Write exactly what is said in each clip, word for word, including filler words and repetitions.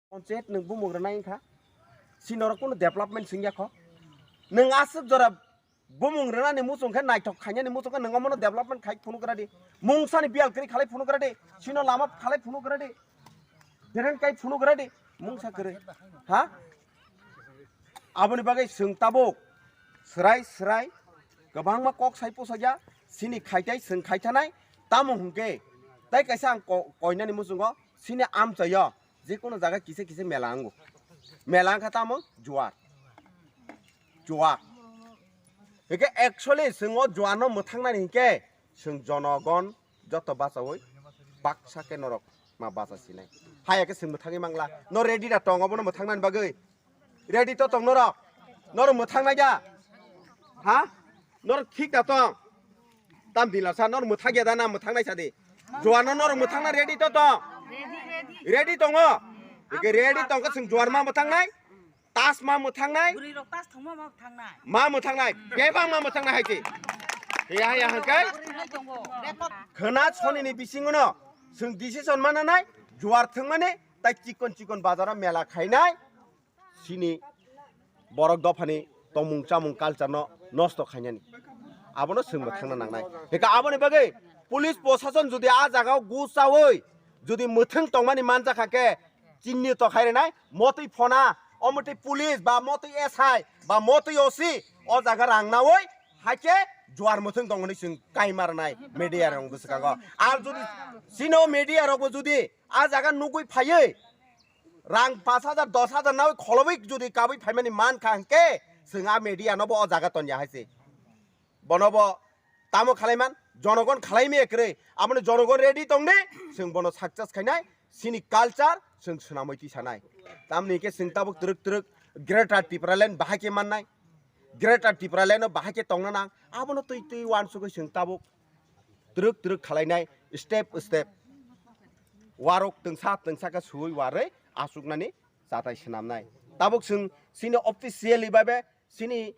Panchayat nwng bumung rwnai wngkha. Sini norok kunu development swngya kho. Nwng aswk jora bumung rwnani muchung khe, naithok khainani muchung khe, nwng omono development khai phunuk radi. Mungsani biyal kwrwi khalai phunuk radi. Sino lama khalai phunuk radi. Drain kai phunuk radi. Mungsa kwrwi. Ha? Aboni bagwi chwng tabuk swrai swrai kwbangma kok sai pusakya. Sini khaitai chwng khaithanai. Tamo hwnkhe tei kaisa ang ko-, koinani muchungo sini amchaio. Jekunu jaga kisa kisa mela wngo. Mela wngkha tamo juar. Juar. Hingke actually chwng o juarno mwthangnani hinkhe chwng jonogon joto bachaui baksa khe norok ma bacha sinai. Haya khe chwng mwthangwi mangla. No ready da tong obono mwthangnani bagwi? Ready to tong norok? Norok mwthangnai da? Ha? Norok thik da tong? Tam dilasa nor mwthagya da na mwthangnai sadi. Juano nor mwthangna ready to tong. Ready tongo. Eke ready tongkha chwng juar ma mwthangnai. Tas ma mwthangnai. Bwrwi rok tas thongma ma thangnai. Ma mwthangnai. Bebang ma mwthangnai haiti. Ya ya hangkai. Bwrwi rok tongo. Khwna soni ni bisingo no chwng decision mananai. Juar thwngmani tai chikon chikon bazaro mela khainai. Sini borok dophani tongmung chamung culture no nosto khainani. Abono chwngbo thangna nangnai. Hika aboni bagwi police prosason jodi a jagao gu chawi jodi mwthwng tongmani manjakha khe chini to khai rwnai motwi phona, omotwi police ba motwi S I ba motwi O C o jaga rang nawi haikhe juar mwthwng tongmani chwng kai marnai media rong bwskango. Ar jodi chino media rokbo jodi a jaga nugwi phaiwi rang pash hajar, dos hajar nawi kholobwi jodi kabwi phaimani man kha hwnkhe, chwng a media no bo o jaga tonya hai se. Bono bo tamo khalaiman, jonogon khalaimi ekrwi. Aboni jonogon ready tongni, chwng bono success khainai, sini culture chwng swnamwi tisanai. Tamni hwnkhe chwng tabuk twrwk twrwk Greater Tipraland bahai khe mannai. Greater Tipraland no bahai khe tongna nang. Abono twi twi uansugwi chwng tabuk twrwk twrwk khalainai step step. Warok twngsa twngsa khe suwi warwi aswknani chatai swnamnai. Tabuk chwng chini officially bai be chini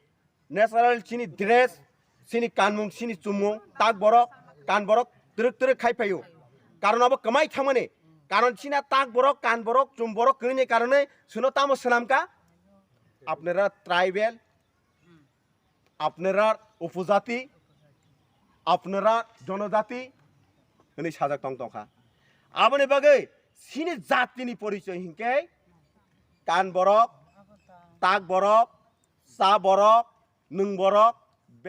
natural chini dress, chini kanmung, chini chumung, tak borok, kan borok twrwk twrwk khai phaio. Karon abo kwmai thangmani. Karon china tak borok, kan borok, chum borok kwrwini karonwi chwngno tamo swnamkha? Apnara tribal, apnara upojati, apnara jonojati hwnwi sajak tong tongkha. Aboni bagwi chini jatini porichoi hinkhe kan borok, tak borok, cha borok, nwng borok,